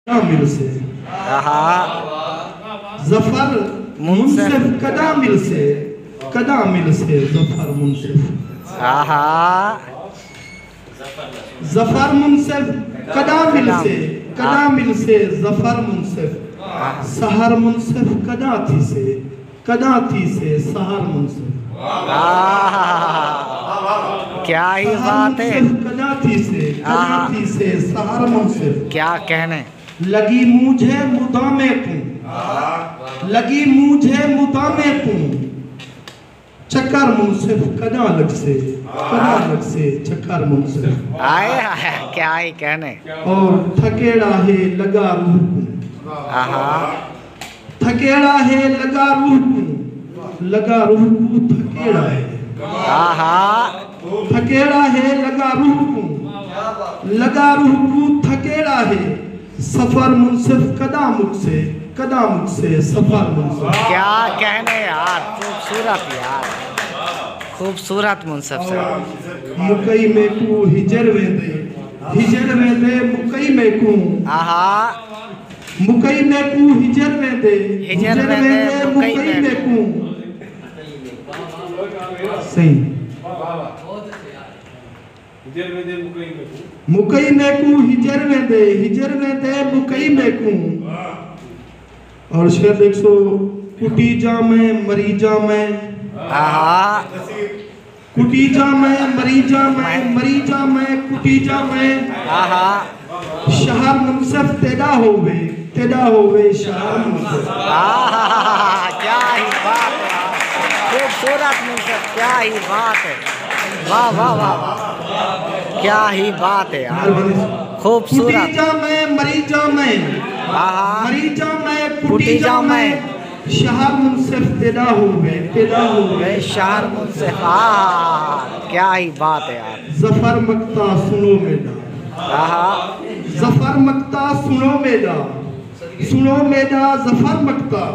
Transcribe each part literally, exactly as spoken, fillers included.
کݙاں ملسے؟ آہا۔ ظفر منصف۔ منصف کݙاں ملسے؟ کݙاں ملسے ظفر منصف؟ آہا۔ ظفر منصف کݙاں ملسے؟ کݙاں ملسے ظفر منصف؟ سحر منصف کݙاں تھیسے؟ کݙاں تھیسے سحر منصف؟ آہا۔ کیا ہی سحر بات ہے۔ منصف کݙاں تھیسے؟ کݙاں آہا۔ تھیسے سحر منصف؟ کیا کہنے۔ لڳی مونجھ مدامیں کوں، لڳی مونجھ مدامیں کوں، چکر منصف کݙاں لڳسے؟ کݙاں لڳسے چکر منصف؟ آئے ہائے، کیا ہی کہنے۔ اور تھکیڑا ہے لڳا روح کوں، آہا۔ تھکیڑا ہے لڳا روح کوں، لڳا روح کوں تھکیڑا ہے۔ آہا۔ تھکیڑا ہے لڳا روح کوں، لڳا روح کوں تھکیڑا ہے۔ سفر منصف کݙاں مکسے؟ کݙاں مکسے سفر منصف؟ کیا کہنے یار، خوبصورت یار، خوبصورت منصف صاحب۔ مکئی میکوں ہجر ویندے، ہجر ویندے مکئی میکوں، آہا۔ مکئی میکوں ہجر ویندے، ہجر ویندے مکئی میکوں۔ میکوں۔ صحیح۔ مکئی میکوں ہجر ویندے، ہجر ویندے مکئی میکوں۔ اور شعر ݙیکھسو، کٹی جاں میں، مری جاں میں، آہا۔ کٹی جاں میں، مری جاں میں، مری جاں میں، کٹی جاں میں۔ آہا۔ شہر منصف تیݙا ہووے، تیݙا ہووے شہر منصف۔ آہا، کیا ہی بات ہے، خوبصورت منصف، کیا ہی بات ہے۔ واہ، واہ، واہ، واہ۔ کیا ہی بات ہے یار۔ خوبصورت۔ کٹی جاں میں، مری جاں میں، آہا۔ مری جاں میں، کٹی کٹی جاں جاں میں۔ میں۔ شہر منصف تیݙا ہووے، تیݙا ہووے۔ اے شہر منصف، آہا، کیا ہی بات ہے یار۔ ظفر مقطع سݨو میݙا، آہا۔ ظفر مقطع سݨو میݙا، سݨو میݙا ظفر مقطع۔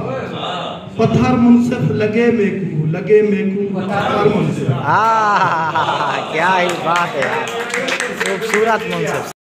پتھر منصف لڳے میکوں، لڳے میکوں پتھر منصف۔ آہا، کیا ہی بات ہے یار، خوبصورت منصف۔